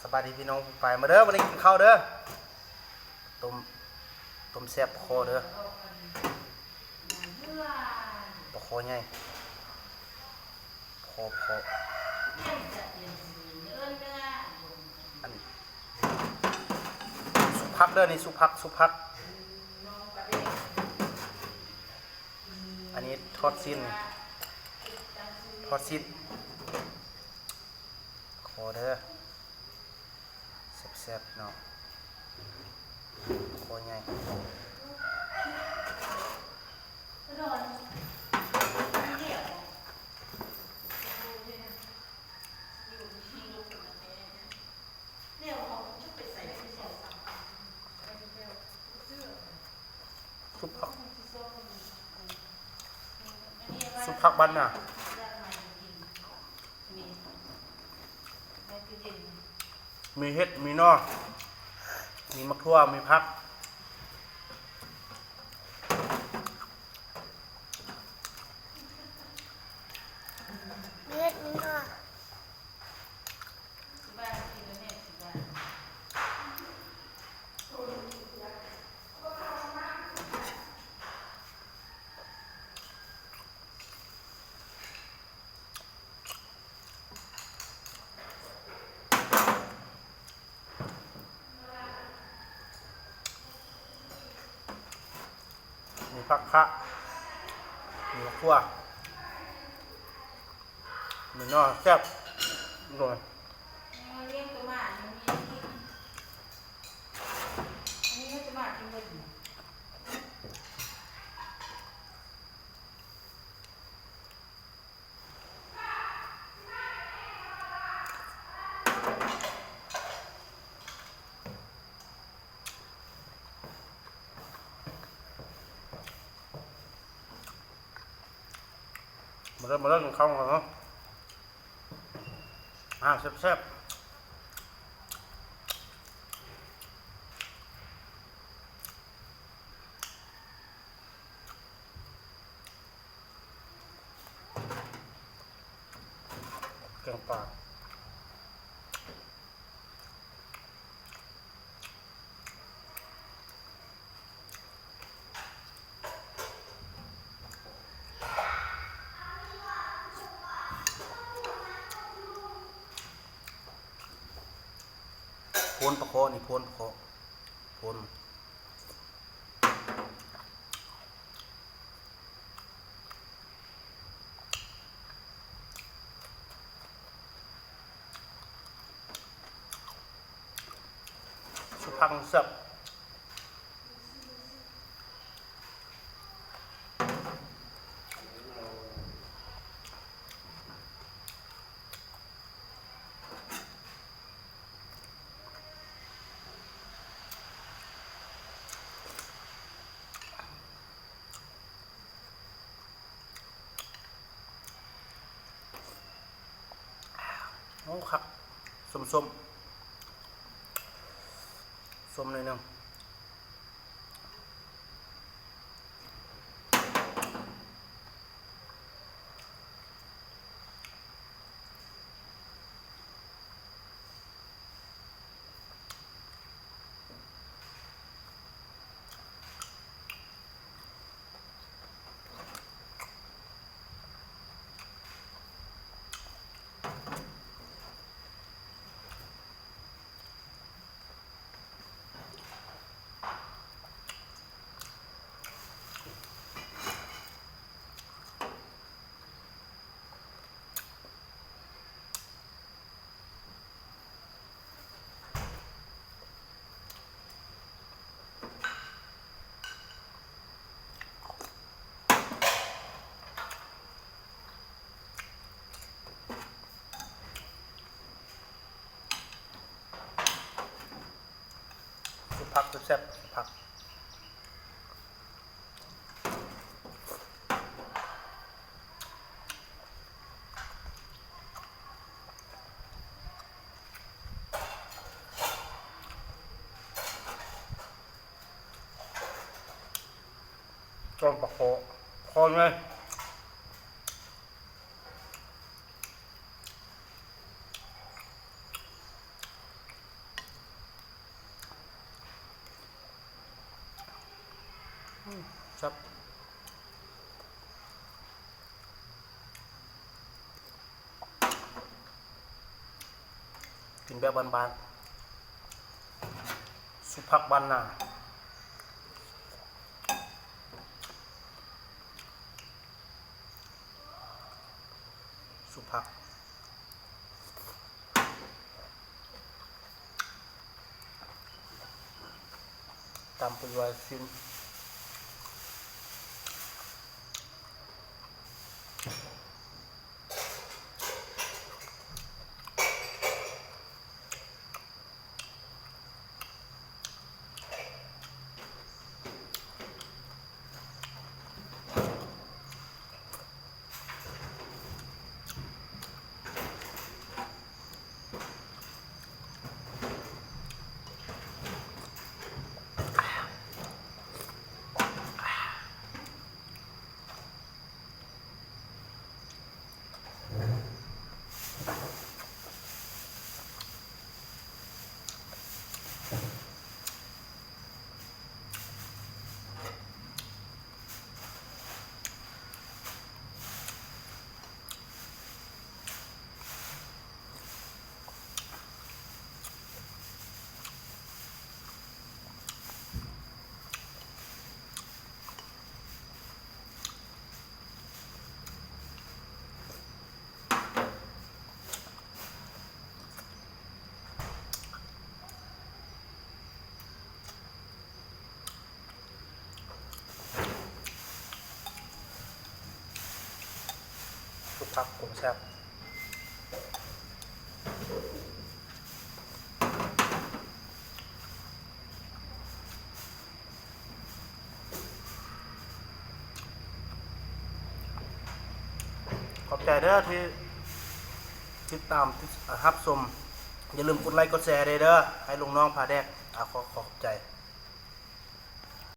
ສະບາຍດີພີ່ນ້ອງປ້ອງປາຍ ມາເດີ ມື້ນີ້ກິນເຂົ້າເດີ ຕົ້ມ ຕົ້ມແຊບປາຄໍເດີ ປາຄໍໃຫຍ່ ພໍ ພໍ ອັນ ຊຸບຜັກເດີ ນີ້ຊຸບຜັກ ຊຸບຜັກ ອັນນີ້ທອດຊີ້ນ ທອດຊີ້ນ ຂໍເດີ ແຊບໆ ເນາະ ຂໍໃຫຍ່. ຊຸບຜັກ ຊຸບຜັກບ້ານນາ ມີເຫັດ ມີໜໍ່ ມີໝາກຖົ່ວ ມີຜັກ ມີເຫັດ ມີໜໍ່. ມີຜັກຄະ ມີໝາກຖົ່ວ ມີໜໍ່ ແຊບ ໂດຍ. ມາເດີ ມາເດີ ກິນເຂົ້າກັນເນາະ ອາຫານແຊບໆ. ແກງປາ ໂພນປາຄໍ່ນີ້ ໂພນປາຄໍ່ ໂພນ. ຊຸບຜັກແຊບ. ໂອ້ ຄັກ ສົ້ມໆ ສົ້ມໜ້ອຍໜຶ່ງ. ຊຸບຜັກແຊບໆ ຊຸບຜັກ. ຕົ້ມປາຄໍ່ ຄໍ່ໃຫຍ່. ຄັບ ກິນແບບບ້ານໆ ຊຸບຜັກບ້ານນາ ຊຸບຜັກ ຕຳໄປດ້ວຍຊີ້ນ. ສຸດພັກ ຂົງແຊບ. ຂອບໃຈເດີທີ່ຕິດຕາມ ທີ່ຮັບຊົມ. ຢ່າລືມກົດໄລກົດແຊເດີ ໃຫ້ລຸງນ້ອງພາແດກ. ອາ ຂໍ ຂໍຂອບໃຈ.